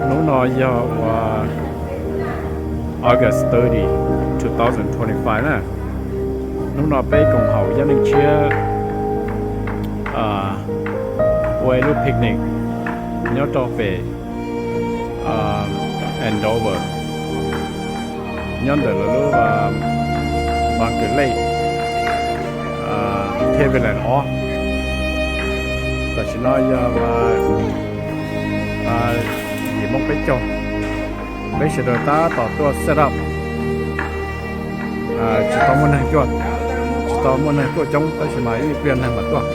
Hnub no yog uas August thirty, two thousand twenty-five na. Hnub no peb koom haum Yaj Neej Tshiab ua ib lub picnic nyob rau pem Andover, nyob ntawm lawv lub Barker Lake, Cleveland ob. Tam sim no yog yim moo peb caug, peb sawv daws tab tom tuaj set up. Tsis tau muaj neeg tuaj, tsis tau muaj neeg tuaj coob tab sis mas ib pliag neeg mam tuaj.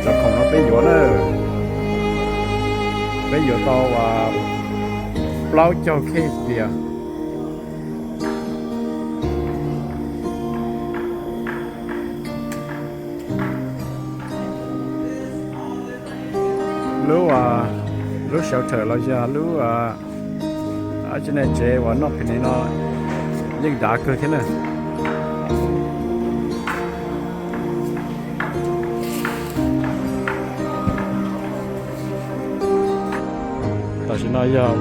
Cov khoom no peb yuav na, peb yuav tau plaub caug case beer. Lub, lub shelter los yog lub, tsev uas noj picnic no yeej dav kawg thiab na. Tam sim no yog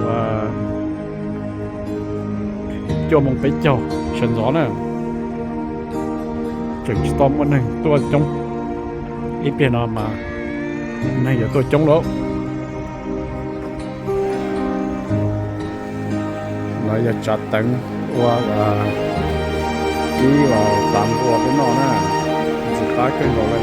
cuaj moo peb caug sawv ntxov na, tseem tsis tau muaj neeg tuaj coob. Ib pliag no mas neeg yuav tuaj coob lawm. No yog tsav teev ua ib tav npua peb noj na, ntxim qab kawg nkaus li.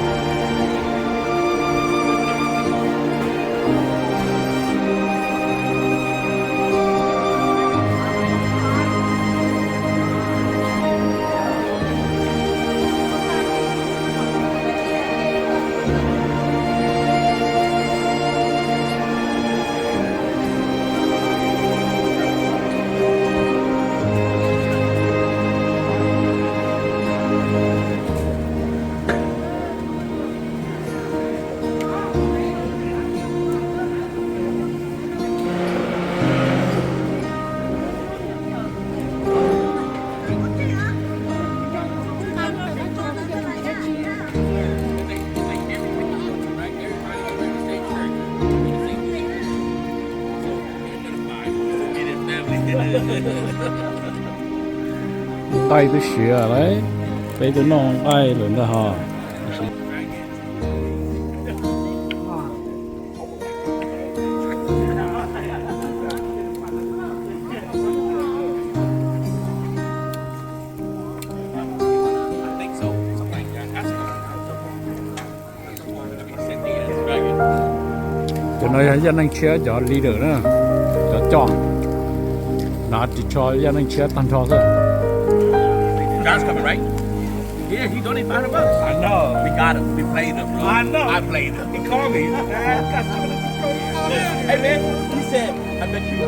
Nqaij twb siav lawm, peb twb noj nqaij lawm ntag hos. Cov no yog Yaj Neej Tshiab cov leader na, cov coj, hnav ris tsho Yaj Neej Tshiab tag nrho xwb. John's coming, right? Yeah, he donated five hundred bucks. I know. We got him. We played him, bro. I know. I played him. He called me. Hey, man, he said, I bet you.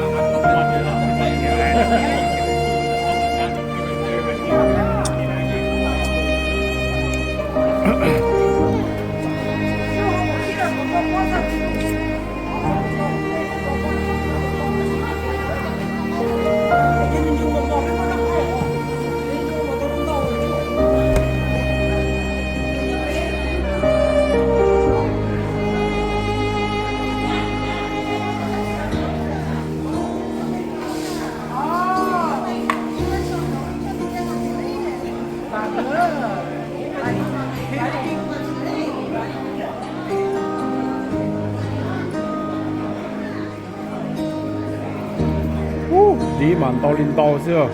Dib mas ntau li ntau xwb,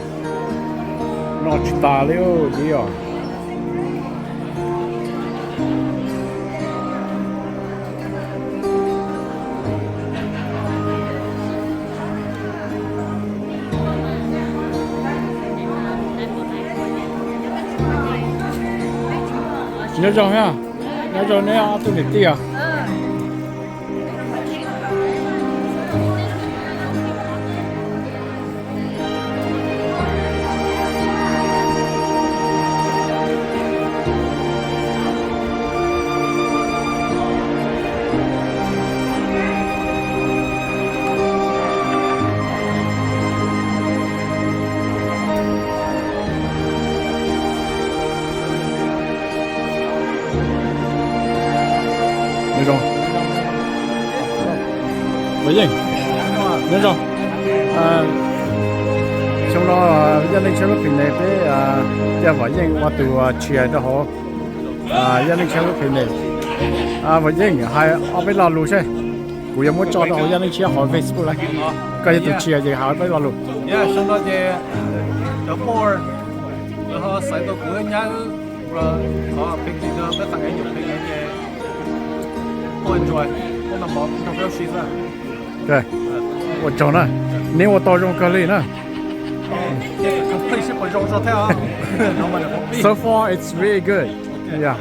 noj tsis tas li dib os. Nyob zoo, nyob zoo neb ob tug niam tij os. Vam Yeej, nyob zoo. Xyoo no Yaj Neej Tshiab lub pem ne peb, Yaj Vam Yeej ua tus tshia rau hauv Yaj Neej Tshiab lub pem ne. Vam Yeej hais ob peb lo lus seb, kuv yuav muab tso rau hauv Yaj Neej Tshiab hauv Facebook lawm. Koj yog tus tshia ces hais ob peb lo lus. Xyoo no ces cov board lawv ho xaiv tau kuv nyab wb los qhov pem ne rau peb qhov ev nyuam pem ne ces tuaj enjoy, tuaj noj mov nrog peb ua si xwb. Ua tsaug na, neb ua tau zoo kawg li na. So far it's really good. Yeah.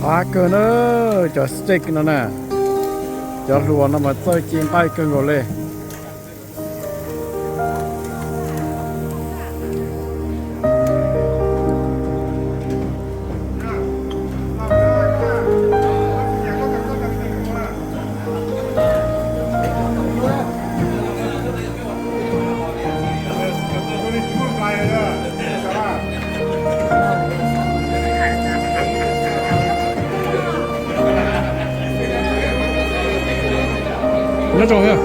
Qab kawg na, cov steak no na, cov hluas no mas txawj ci nqaij kawg nkaus li. Nyob zoo.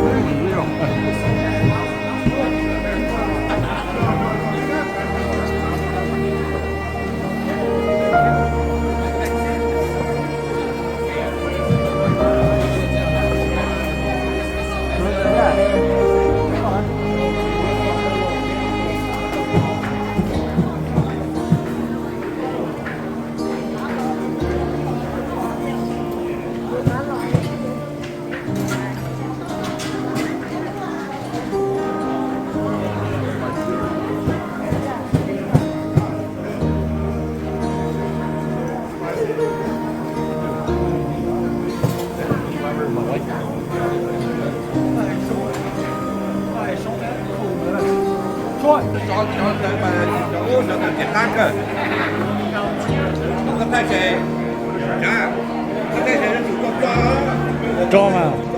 Tso mas.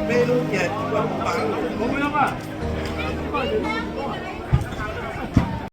Peb lub kiag kuj pab.